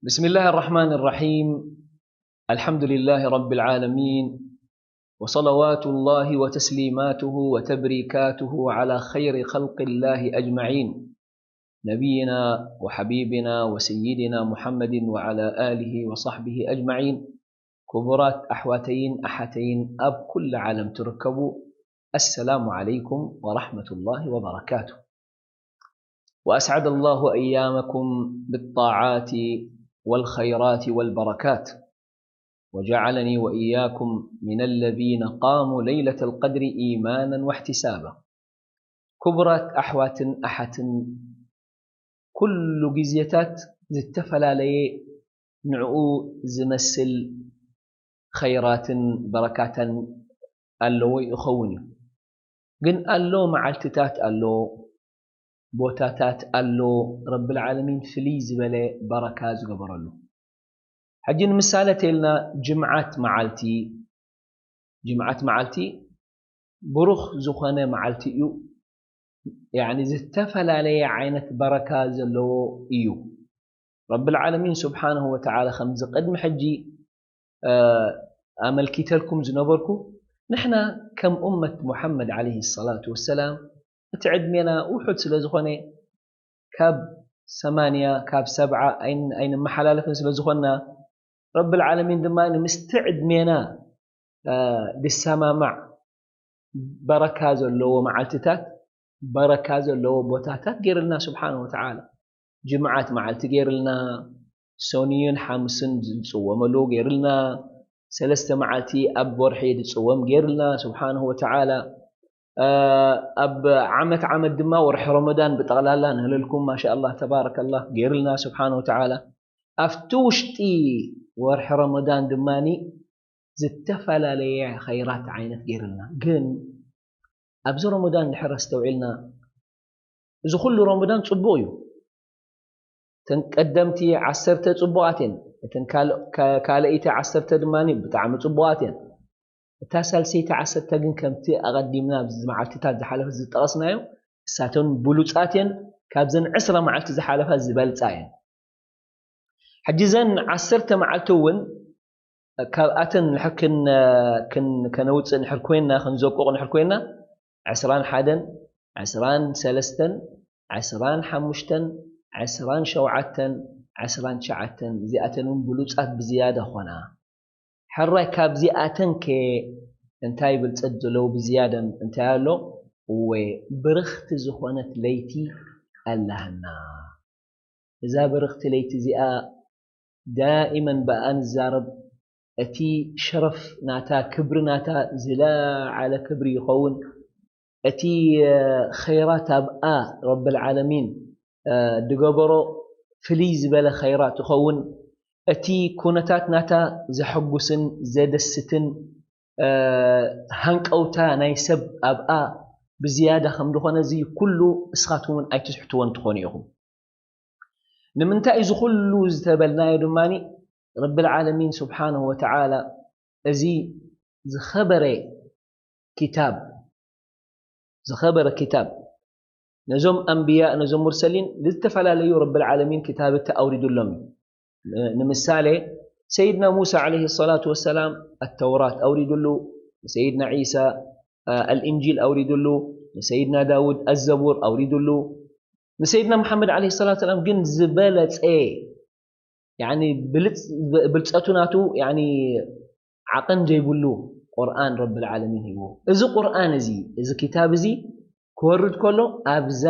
بسم الله الرحمن الرحيم. الحمد لله رب العالمين، وصلوات الله وتسليماته وتبريكاته على خير خلق الله أجمعين، نبينا وحبيبنا وسيدنا محمد وعلى آله وصحبه أجمعين. ክቡራት ኣሕዋተይን ኣሓተይን ኣብ ኩሉ ዓለም ትርከቡ፣ السلام عليكم ورحمة الله وبركاته. وأسعد الله أيامكم بالطاعات والخيرات والبركات، وجعلني وإياكم من الذين قاموا ليلة القدر إيمانا واحتسابا. ክቡራት ኣሕዋትን ኣሓትን፣ ኩሉ ግዜታት ዝተፈላለየ ንዕኡ ዝመስል ኸይራትን በረካታን ኣለዎ ይኸውን እዩ። ግን ኣሎ መዓልትታት ኣሎ፣ ቦታታት ኣሎ፣ ረብል ዓለሚን ፍልይ ዝበለ በረካ ዝገበረሉ። ሕጂ ንምሳሌ ተይልና ጅምዓት መዓልቲ፣ ጅምዓት መዓልቲ ብሩኽ ዝኾነ መዓልቲ እዩ። ያዕኒ ዝተፈላለየ ዓይነት በረካ ዘለዎ እዩ። ረብል ዓለሚን ስብሓንሁ ወተዓላ ከምዚ ቅድሚ ሕጂ፣ እ፣ ኣመልኪተልኩም ዝነበርኩ፣ ንሕና ከም ኡመት ሙሓመድ ዓለይሂ ሰላቱ ወሰላም እቲ ዕድሜና ውሑድ ስለ ዝኾነ፣ ካብ ሰማንያ፣ ካብ ሰብዓ ኣይን-፣ ኣይንመሓላለፍን ስለ ዝኾንና፣ ረብል ዓለሚን ድማ ንምስቲ ዕድሜና፣ እ፣ ዝሰማማዕ በረካ ዘለዎ መዓልትታት፣ በረካ ዘለዎ ቦታታት ገይርልና ስብሓንሁ ወተዓላ። ጅምዓት መዓልቲ ገይርልና፣ ሰኑይን ሓሙስን ዝጽወመሉ ገይርልና፣ ሰለስተ መዓልቲ ኣብ ወርሒ ዝጽወም ገይርልና ስብሓንሁ ወተዓላ። እ፣ ኣብ ዓመት ዓመት ድማ ወርሒ ረመዳን ብጠቕላላ ንህለልኩም፣ ማሻ ኣላህ፣ ተባረከላህ፣ ገይርልና ስብሓንሁ ወተዓላ። ኣብቲ ውሽጢ ወርሒ ረመዳን ድማኒ ዝተፈላለየ ኸይራት ዓይነት ገይርልና። ግን ኣብዚ ረመዳን ድሕር ኣስተውዒልና፣ እዚ ኩሉ ረመዳን ጽቡቕ እዩ። እተን ቀደምቲ ዓሰርተ ጽቡቓት እየን። እተን ካል-፣ ካ-፣ ካልኣይቲ ዓሰርተ ድማ ብጣዕሚ ጽቡቓት እየን። እታ ሳልሰይቲ ዓሰርተ ግን ከምቲ ኣቐዲምና ኣብዚ መዓልትታት ዝሓለፈ ዝጠቐስናዮ፣ እሳተን ብሉጻት እየን። ካብዘን ዕስራ መዓልቲ ዝሓለፋ ዝበልጻ እየን። ሕጂ እዘን ዓሰርተ መዓልቲ እውን ካብኣተን ንድሕር ክን-፣ ክን-፣ ከነውፅእ ንድሕር ኮይንና፣ ክንዘቁቕ ንድሕር ኮይንና፣ ዕስራን ሓደን፣ ዕስራን ሰለስተን፣ ዕስራን ሓሙሽተን፣ ዕስራን ሸውዓተን፣ ዕስራን ትሽዓተን፣ እዚኣተን እውን ብሉፃት ብዝያዳ ኾና። ሕራይ ካብዚኣተን ከ እንታይ ብልፀት ዘለዎ ብዝያደን እንታይ ኣሎ? እወ፣ ብርኽቲ ዝኾነት ለይቲ ኣላህና። እዛ ብርኽቲ ለይቲ እዚኣ ዳኢመን ብኣ ንዛረብ። እቲ ሸረፍ ናታ፣ ክብሪ ናታ ዝለዓለ ክብሪ ይኸውን። እቲ፣ እ፣ ኸይራት ኣብኣ ረብል ዓለሚን፣ እ፣ ድገበሮ ፍልይ ዝበለ ኸይራት ይኸውን። እቲ ኩነታት ናታ ዘሐጉስን ዘደስትን፣ እ፣ ሃንቀውታ ናይ ሰብ ኣብኣ ብዝያዳ ከም ዝኾነ እዚ ኩሉ እስኻትኩም እውን ኣይትስሕትዎን ትኾኑ ኢኹም። ንምንታይ እዚ ኩሉ ዝተበልናዮ ድማኒ፣ ረብል ዓለሚን ስብሓንሁ ወተዓላ እዚ ዝኸበረ ኪታብ፣ ዝኸበረ ኪታብ ነዞም ኣንብያ፣ ነዞም ሙርሰሊን ዝተፈላለዩ ረብል ዓለሚን ክታብቲ ኣውሪዱሎም እዩ። ን-፣ ንምሳሌ ሰይድና ሙሳ ዓለይሂ ሰላቱ ወሰላም ኣተውራት ኣውሪዱሉ፣ ንሰይድና ዒሳ፣ አ፣ ኣልእንጂል ኣውሪዱሉ፣ ንሰይድና ዳውድ ኣዘቡር ኣውሪዱሉ። ንሰይድና መሓመድ ዓለይሂ ሰላቱ ወሰላም ግን ዝበለጸ፣ ያኒ ብልጽ-፣ ብ-፣ ብልጸቱ ናቱ፣ ያኒ ዓቐን ዘይብሉ ቁርኣን ረብል ዓለሚን ሂብዎ። እዚ ቁርኣን እዚ፣ እዚ ክታብ እዚ ክወርድ ከሎ ኣብዛ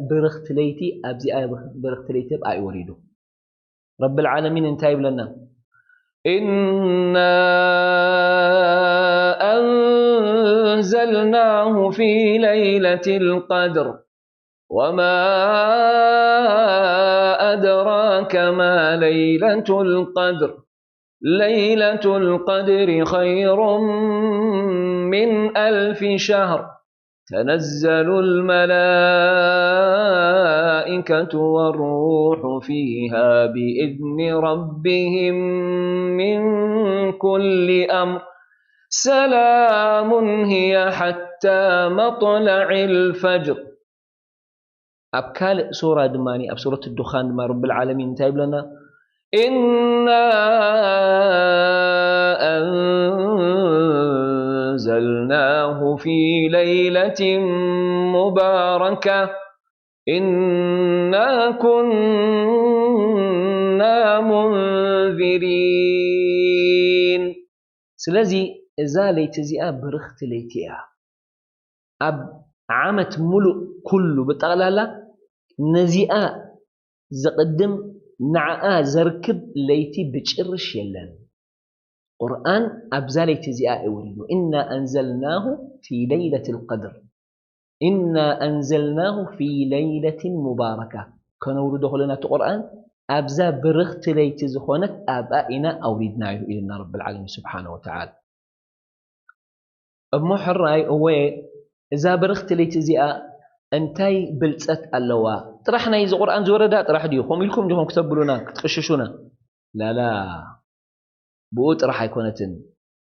ብርኽቲ ለይቲ፣ ኣብዚኣ ብርኽቲ ለይቲ ኣብኣ እዩ ወሪዱ። ረብል ዓለሚን እንታይ ይብለና? إنا أنزلناه في ليلة القدر وما أدراك ما ليلة القدر ليلة القدر خير من ألف شهر تنزل الملائكة والروح فيها بإذن ربهم من كل أمر سلام هي حتى مطلع الفجر. ኣብ ካልእ ሱራ ድማ፣ ኣብ ሱረት ዱኻን ድማ ረብል ዓለሚን እንታይ ይብለና? إنا أنزلناه في ليلة مباركة إنا كنا منذرين. ስለዚ እዛ ለይቲ እዚኣ ብርኽቲ ለይቲ እያ። ኣብ ዓመት ሙሉእ ኩሉ ብጠቕላላ ነዚኣ ዝቕድም፣ ንዓኣ ዘርክብ ለይቲ ብጭርሽ የለን። ቁርኣን ኣብዛ ለይቲ እዚኣ እዩ ወሪዱ። إنا أنزلناه في ليلة القدر إنا أنزلناه في ليلة مباركة። ከነውርዶ ከለና እቲ ቁርኣን ኣብዛ ብርኽቲ ለይቲ ዝኾነት ኣብኣ ኢና ኣውሪድናዮ ኢልና ረብል ዓለሚን ስብሓነ ወተዓላ። እሞ ሕራይ እወ፣ እዛ ብርኽቲ ለይቲ እዚኣ እንታይ ብልጸት ኣለዋ? ጥራሕ ናይ እዚ ቁርኣን ዝወረዳ ጥራሕ ድዩ? ከምኡ ኢልኩም ዲኹም ክተብሉና፣ ክትቅሽሹና? ላላ፣ ብኡ ጥራሕ ኣይኮነትን።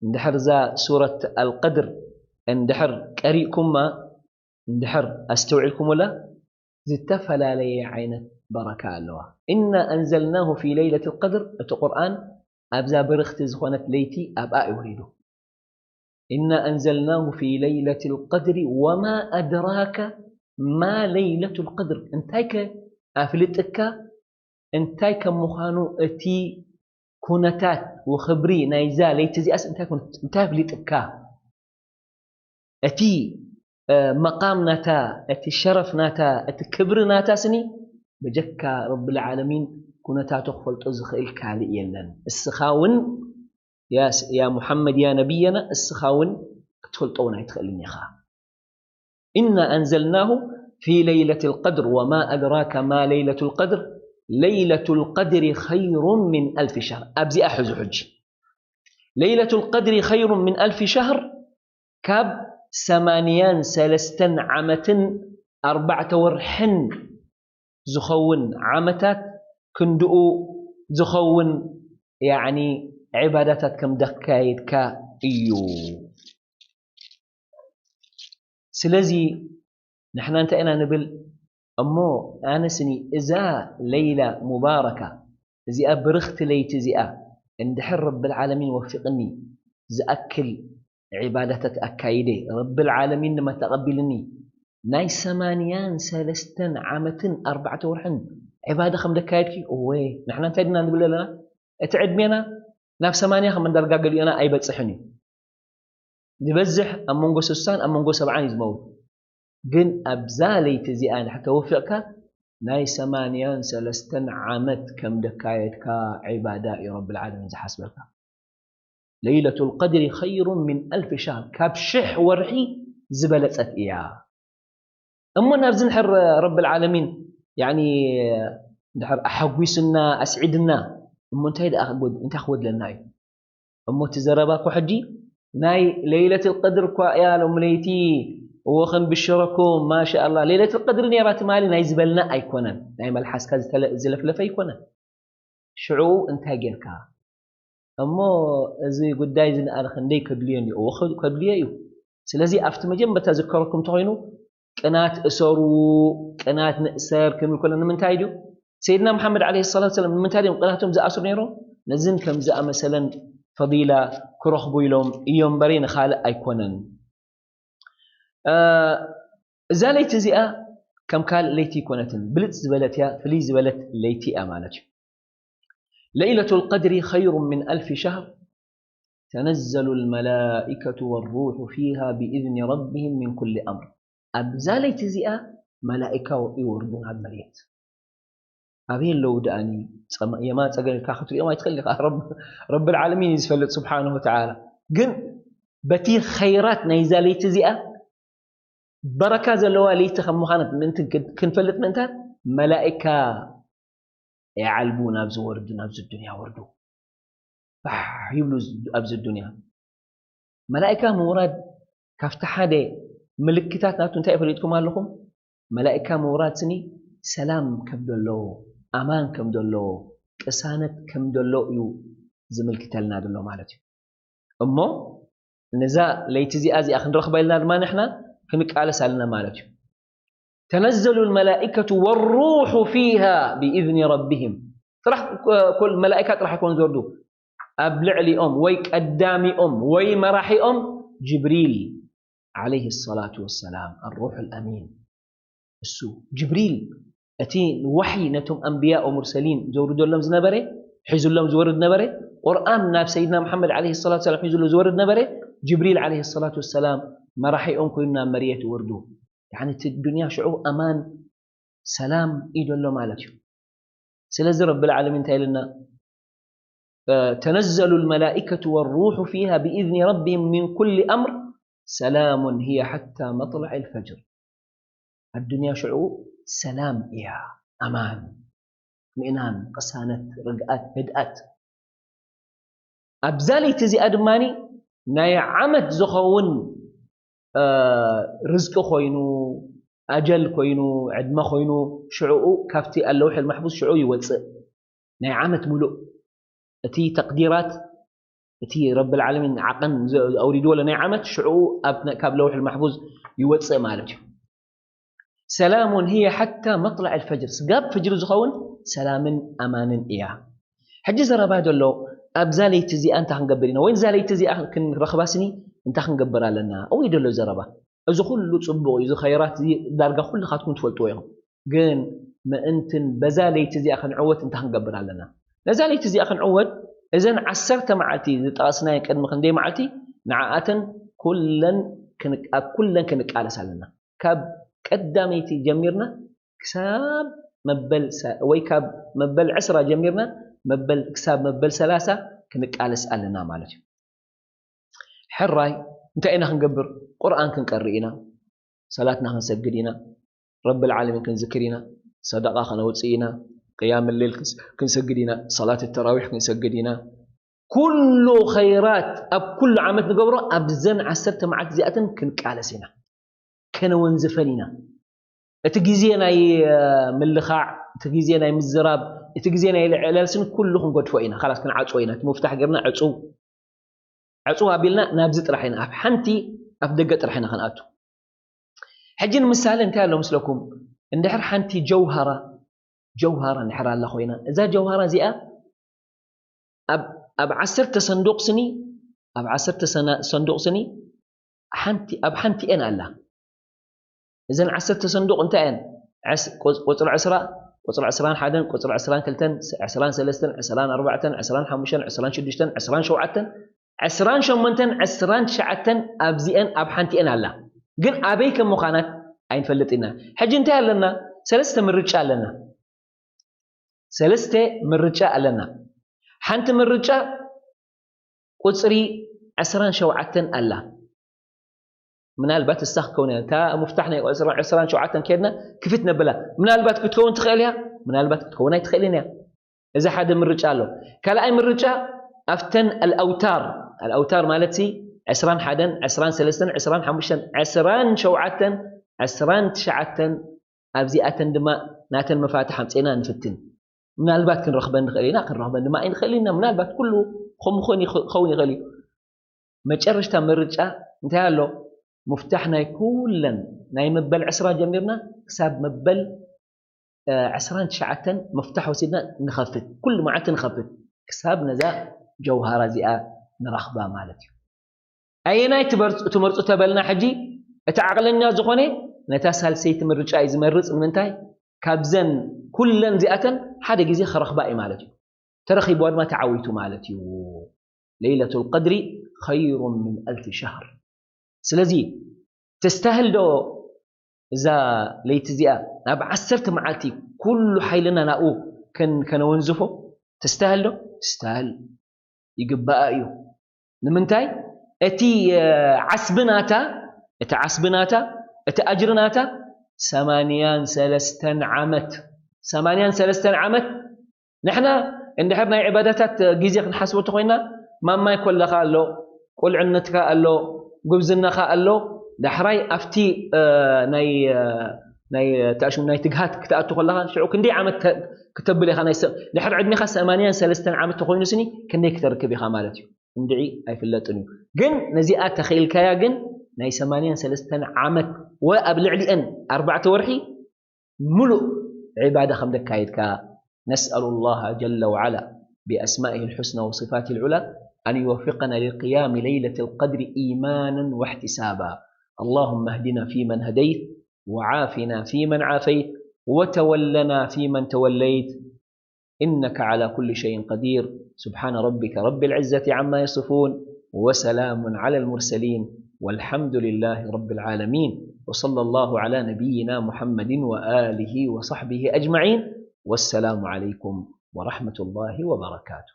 እንድሕር እዛ ሱረት ኣልቀድር እንድሕር ቀሪእኩማ፣ እንድሕር ኣስተውዒልኩምላ፣ ዝተፈላለየ ዓይነት በረካ ኣለዋ። إنا أنزلناه في ليلة القدر፣ እቲ ቁርኣን ኣብዛ ብርኽቲ ዝኾነት ለይቲ ኣብኣ እዩ ወሪዱ። إنا أنزلناه في ليلة القدر وما أدراك ما ليلة القدر። እንታይ ከ ኣፍልጥካ፣ እንታይ ከም ምዃኑ እቲ ኩነታት ወኽብሪ ናይዛ ለይቲ እዚኣስ እንታይ ኩነት፣ እንታይ ኣፍሊጥካ? እቲ፣ እ፣ መቃም ናታ፣ እቲ ሸረፍ ናታ፣ እቲ ክብሪ ናታ ስኒ ብጀካ ረብል ዓለሚን ኩነታቱ ክፈልጦ ዝኽእል ካልእ የለን። እስኻ እውን ያ ስ-፣ ያ ሙሓመድ፣ ያ ነብየና፣ እስኻ እውን ክትፈልጦ እውን ኣይትኽእልን ኢኻ። إنا أنزلناه في ليلة القدر وما أدراك ما ليلة القدر ليلة القدر خير من ألف شهر። ኣብዚኣ ሕዙ ሕጂ። ليلة القدر خير من ألف شهر ካብ ሰማንያን ሰለስተን ዓመትን ኣርባዕተ ወርሕን ዝኸውን ዓመታት ክንድኡ ዝኸውን፣ ያዕኒ፣ ዒባዳታት ከም ደካየድካ እዩ። ስለዚ ንሕና እንታይ ኢና ንብል? እሞ ኣነስኒ እዛ ለይላ ሙባረካ፣ እዚኣ ብርኽቲ ለይቲ እዚኣ እንድሕር ረብል ዓለሚን ወፊቕኒ ዝኣክል ዒባዳታት ኣካይደ፣ ረብል ዓለሚን ድማ ተቐቢልኒ፣ ናይ ሰማንያን ሰለስተን ዓመትን ኣርባዕተ ወርሕን ዒባዳ ከም ደካየድኪ፣ እወ፣ ንሕና እንታይ ድና ንብል ኣለና? እቲ ዕድሜና ናብ ሰማንያ ከም እንዳርጋ ገሊኦና ኣይበጽሕን እዩ። ዝበዝሕ ኣብ መንጎ ስሳን ኣብ መንጎ ሰብዓን እዩ ዝመውት። ግን ኣብዛ ለይቲ እዚኣ እንድሕር ተወፊቕካ፣ ናይ ሰማንያን ሰለስተን ዓመት ከም ደካየድካ ዒባዳ እዩ ረብል ዓለሚን ዝሓስበልካ። ለይለቱል ቀድሪ ኸይሩን ሚን ኣልፊ ሸህር፣ ካብ ሽሕ ወርሒ ዝበለጸት እያ። እሞ ናብዚ እንድሕር ረብል ዓለሚን፣ ያኒ፣ እንድሕር ኣሐጒስና፣ ኣስዒድና፣ እሞ እንታይ ደኣ ክጎድ-፣ እንታይ ክጎድለና እዩ? እሞ እቲ ዘረባ እኮ ሕጂ ናይ ለይለቱል ቀድር እኳ እያ ሎሚ ለይቲ፣ እወ ክንብሽረኩም፣ ማሻኣላ። ለይለቱል ቀድሪ ነይራ ትማሊ ናይ ዝበልና ኣይኮነን፣ ናይ መልሓስካ ዝተለ-፣ ዝለፍለፈ ኣይኮነን። ሽዑ እንታይ ጌርካ? እሞ እዚ ጉዳይ እዚ ንኣነ ክንደይ ከድልዮ እንድዩ? እወ፣ ከ-፣ ከድልዮ እዩ። ስለዚ ኣብቲ መጀመርታ ዝከረኩም እንተኾይኑ፣ ቅናት እሰሩ፣ ቅናት ንእሰር ክንብል ከለና ንምንታይ ድዩ? ሰይድና መሓመድ ዓለይሂ ሰላቱ ወሰላም ንምንታይ ድዮም ቅናቶም ዝኣስሩ ነይሮም? ነዝን ከም ዝኣመሰለን ፈዲላ ክረኽቡ ኢሎም እዮም እምበሪ ንኻልእ ኣይኮነን። እ፣ እዛ ለይቲ እዚኣ ከም ካልእ ለይቲ ኣይኮነትን፣ ብልጽ ዝበለት እያ፣ ፍልይ ዝበለት ለይቲ እያ ማለት እዩ። ለይለቱል ቀድሪ ኸይሩን ሚን ኣልፊ ሸህር፣ ተነዘሉል መላኢከቱ ወሩሑ ፊሃ ቢኢዝኒ ረቢሂም ሚን ኩሊ ኣምር። ኣብዛ ለይቲ እዚኣ መላኢካ ይወርዱ ናብ መሬት። ኣበይ ኣለዉ ደኣኒ? ጸማ-፣ የማን ጸጋም ኢልካ ክትሪኦም ኣይትኽእል ኢኻ። ረብ-፣ ረብል ዓለሚን እዩ ዝፈልጥ ስብሓነሁ ወተዓላ። ግን በቲ ኸይራት ናይዛ ለይቲ እዚኣ በረካ ዘለዋ ለይቲ ከም ምዃና ምእንቲ ክን-፣ ክንፈልጥ ምእንታን መላኢካ ይዓልቡ ናብዚ ወርዱ፣ ናብዚ ዱንያ ወርዱ። ባሕ ይብሉ ኣብዚ ዱንያ። መላኢካ ምውራድ ካብቲ ሓደ ምልክታት ናቱ እንታይ ፈሊጥኩም ኣለኹም? መላኢካ ምውራድ ስኒ ሰላም ከም ዘሎ፣ ኣማን ከም ዘሎ፣ ቅሳነት ከም ዘሎ እዩ ዝምልክተልና ዘሎ ማለት እዩ። እሞ ነዛ ለይቲ እዚኣ እዚኣ ክንረኽባ ኢልና ድማ ንሕና ክንቃለስ ኣለና ማለት እዩ። ተነዘሉ ልመላኢከቱ ወሩሑ ፊሃ ብኢዝኒ ረቢሂም። ጥራሕ ኮ-፣ ኮል-፣ መላኢካ ጥራሕ ኣይኮን ዝወርዱ። ኣብ ልዕሊኦም ወይ ቀዳሚኦም ወይ መራሒኦም ጅብሪል ዓለይሂ ሰላቱ ወሰላም፣ ኣሩሑ ልኣሚን። እሱ ጅብሪል፣ እቲ ወሕይ ነቶም ኣንብያ ወሙርሰሊን ዘውርደሎም ዝነበረ፣ ሒዙሎም ዝወርድ ነበረ፣ ቁርኣን ናብ ሰይድና መሓመድ ዓለይሂ ሰላቱ ወሰላም ሒዙሉ ዝወርድ ነበረ፣ ጅብሪል ዓለይሂ ሰላቱ ወሰላም መራሒኦም ኮይኑ ናብ መርየት ይወርዱ። ያኒ እቲ ዱንያ ሽዑ ኣማን ሰላም እዩ ዘሎ ማለት እዩ። ስለዚ ረብል ዓለሚን እንታይ ኢልና? ተነዘሉ ልመላኢከቱ ወሩሑ ፊሃ ብኢዝኒ ረቢሂም ሚን ኩሊ ኣምር ሰላሙን ሂየ ሓታ መጥላዕ ልፈጅር። ኣዱንያ ሽዑ ሰላም እያ፣ ኣማን፣ ምእናን፣ ቅሳነት፣ ርግኣት፣ ህድኣት። ኣብዛ ለይቲ እዚኣ ድማ ናይ ዓመት ዝኸውን እ፣ ርዝቂ ኮይኑ፣ ኣጀል ኮይኑ፣ ዕድመ ኮይኑ፣ ሽዕኡ ካብቲ ኣለውሕ ልማሕፉዝ ሽዑ ይወፅእ። ናይ ዓመት ሙሉእ እቲ ተቅዲራት፣ እቲ ረብል ዓለሚን ዓቐን ዘ-፣ ኣውሪድዎ ዘሎ ናይ ዓመት ሽዕኡ ኣብ ነ-፣ ካብ ለውሕ ልማሕፉዝ ይወፅእ ማለት እዩ። ሰላሙን ሂየ ሓታ መጥላዕ ልፈጅር፣ ስጋብ ፍጅሪ ዝኸውን ሰላምን ኣማንን እያ። ሕጂ ዘረባ ዘሎ ኣብዛ ለይቲ እዚኣ እንታይ ክንገብር ኢና? ወይ እዛ ለይቲ እዚኣ ክንረኽባስኒ እንታይ ክንገብር ኣለና? እው እዩ ዘሎ ዘረባ። እዚ ኩሉ ጽቡቕ እዩ፣ እዚ ኸይራት እዚ ዳርጋ ኩልኻትኩም ትፈልጥዎ ኢኹም። ግን ምእንትን በዛ ለይቲ እዚኣ ክንዕወት እንታይ ክንገብር ኣለና? ነዛ ለይቲ እዚኣ ክንዕወት እዘን ዓሰርተ መዓልቲ ዝጠቐስናየን ቅድሚ ክንደይ መዓልቲ ንዓኣተን ኩለን ክን-፣ ኣብ ኩለን ክንቃለስ ኣለና። ካብ ቀዳመይቲ ጀሚርና ክሳብ መበል ሰ-፣ ወይ ካብ መበል ዕስራ ጀሚርና መበል፣ ክሳብ መበል ሰላሳ ክንቃለስ ኣለና ማለት እዩ። ሕራይ እንታይ ኢና ክንገብር? ቁርኣን ክንቀርእ ኢና፣ ሰላትና ክንሰግድ ኢና፣ ረብል ዓለሚን ክንዝክር ኢና፣ ሰደቓ ከነውፅእ ኢና፣ ቅያም ሌል ክንስ-፣ ክንሰግድ ኢና፣ ሰላት ተራዊሕ ክንሰግድ ኢና። ኩሉ ኸይራት ኣብ ኩሉ ዓመት ንገብሮ ኣብዘን ዓሰርተ መዓልቲ እዚኣተን ክንቃለስ ኢና፣ ከነወንዝፈን ኢና። እቲ ግዜ ናይ፣ እ፣ ምልኻዕ፣ እቲ ግዜ ናይ ምዝራብ፣ እቲ ግዜ ናይ ዕላል ስኒ ኩሉ ክንገድፎ ኢና። ካላስ ክንዓጽዎ ኢና። እቲ ምፍታሕ ጌርና ዕጹው፣ ዕጹው ኣቢልና ናብዚ ጥራሕ ኢና። ኣብ ሓንቲ ኣፍ ደገ ጥራሕ ኢና ክንኣቱ። ሕጂ ንምሳሌ እንታይ ኣሎ ምስለኩም? እንድሕር ሓንቲ ጀውሃራ፣ ጀውሃራ እንድሕር ኣላ ኮይና፣ እዛ ጀውሃራ እዚኣ ኣብ፣ ኣብ ዓሰርተ ሰንዱቕ ስኒ፣ ኣብ ዓሰርተ ሰና-፣ ሰንዱቕ ስኒ ሓንቲ፣ ኣብ ሓንቲኤን ኣላ። እዘን ዓሰርተ ሰንዱቕ እንታይ እየን? ዕስ-፣ ቁጽ-፣ ቁጽሪ ዕስራ፣ ቁጽሪ ዕስራን ሓደን፣ ቁጽሪ ዕስራን ክልተን፣ ዕስራን ሰለስተን፣ ዕስራን ኣርባዕተን፣ ዕስራን ሓሙሽተን፣ ዕስራን ሽዱሽተን፣ ዕስራን ሸውዓተን፣ ዕስራን ሸሞንተን፣ ዕስራን ትሽዓተን ኣብዚኤን ኣብ ሓንቲኤን ኣላ። ግን ኣበይ ከም ምዃናት ኣይንፈልጥ ኢና። ሕጂ እንታይ ኣለና? ሰለስተ ምርጫ ኣለና። ሰለስተ ምርጫ ኣለና። ሓንቲ ምርጫ ቁጽሪ ዕስራን ሸውዓተን ኣላ። ምናልባት እሳ ክትከውን እያ። እታ ምፍታሕ ናይ ዕስራን ሸውዓተን ከድና ክፍት ነብላ። ምናልባት ክትከውን ትኽእል እያ፣ ምናልባት ክትከውን ኣይትኽእልን እያ። እዚ ሓደ ምርጫ ኣሎ። ካልኣይ ምርጫ ኣብተን ኣልኣውታር፣ ኣልኣውታር ማለት ሲ ዕስራን ሓደን፣ ዕስራን ሰለስተን፣ ዕስራን ሓሙሽተን፣ ዕስራን ሸውዓተን፣ ዕስራን ትሽዓተን ኣብዚኣተን ድማ ናተን መፋትሕ ኣምጺእና ንፍትን። ምናልባት ክንረኽበን ንኽእል ኢና፣ ክንረኽበን ድማ ኣይንኽእል ኢና። ምናልባት ኩሉ ከምኡ ክኾን ይኽ-፣ ክኸውን ይኽእል እዩ። መጨረሽታ ምርጫ እንታይ ኣሎ? ምፍታሕ ናይ ኩለን፣ ናይ መበል ዕስራ ጀሚርና ክሳብ መበል፣ እ፣ ዕስራን ትሽዓተን ምፍታሕ ወሲድና ንኸፍት፣ ኩሉ መዓልቲ ንኸፍት፣ ክሳብ ነዛ ጀውሃራ እዚኣ ንረኽባ ማለት እዩ። ኣየናይ ትበርጽ-፣ ትመርጹ ተበልና፣ ሕጂ እቲ ዓቕለኛ ዝኾነ ነታ ሳልሰይቲ ምርጫ እዩ ዝመርጽ። ንምንታይ? ካብዘን ኩለን እዚኣተን ሓደ ግዜ ክረኽባ እዩ ማለት እዩ። ተረኺብዋ ድማ ተዓዊቱ ማለት እዩ። ለይለቱል ቀድሪ ኸይሩን ምን ኣልፊ ሸህር። ስለዚ ተስተህል ዶ እዛ ለይቲ እዚኣ ናብ ዓሰርተ መዓልቲ ኩሉ ሓይልና ናብኡ ከን-፣ ከነወንዝፎ? ተስተህል ዶ? ትስተህል። ይግባኣ እዩ። ንምንታይ? እቲ፣ እ፣ ዓስቢ ናታ፣ እቲ ዓስቢ ናታ፣ እቲ ኣጅሪ ናታ ሰማንያን ሰለስተን ዓመት፣ ሰማንያን ሰለስተን ዓመት። ንሕና እንድሕር ናይ ዕባዳታት ግዜ ክንሓስቦ እንተኾይና፣ ማማይ ኮለኻ ኣሎ፣ ቁልዕነትካ ኣሎ፣ ጉብዝናኻ ኣሎ፣ ዳሕራይ ኣብቲ፣ እ፣ ናይ፣ እ፣ ናይ ታሽሙ ናይ ትግሃት ክትኣቱ ከለኻ ሽዑ ክንደይ ዓመት ተ- ክተብል ኢኻ ናይ ሰ- ድሕሪ ዕድሜኻ ሰማንያን ሰለስተን ዓመት ተኾይኑ ስኒ ክንደይ ክተርክብ ኢኻ ማለት እዩ። እንድዒ ኣይፍለጥን እዩ። ግን ነዚኣ ተኸኢልካያ ግን ናይ ሰማንያን ሰለስተን ዓመት ወ ኣብ ልዕሊአን ኣርባዕተ ወርሒ ሙሉእ ዒባዳ ከም ደካየድካ نسأل الله جل وعلا بأسمائه الحسنى وصفاته العلى أن يوفقنا لقيام ليلة القدر إيمانا واحتسابا. اللهم اهدنا فيمن هديت، وعافنا فيمن عافيت، وتولنا فيمن توليت، إنك على كل شيء قدير. سبحان ربك رب العزة عما يصفون، وسلام على المرسلين، والحمد لله رب العالمين، وصلى الله على نبينا محمد وآله وصحبه أجمعين. والسلام عليكم ورحمة الله وبركاته.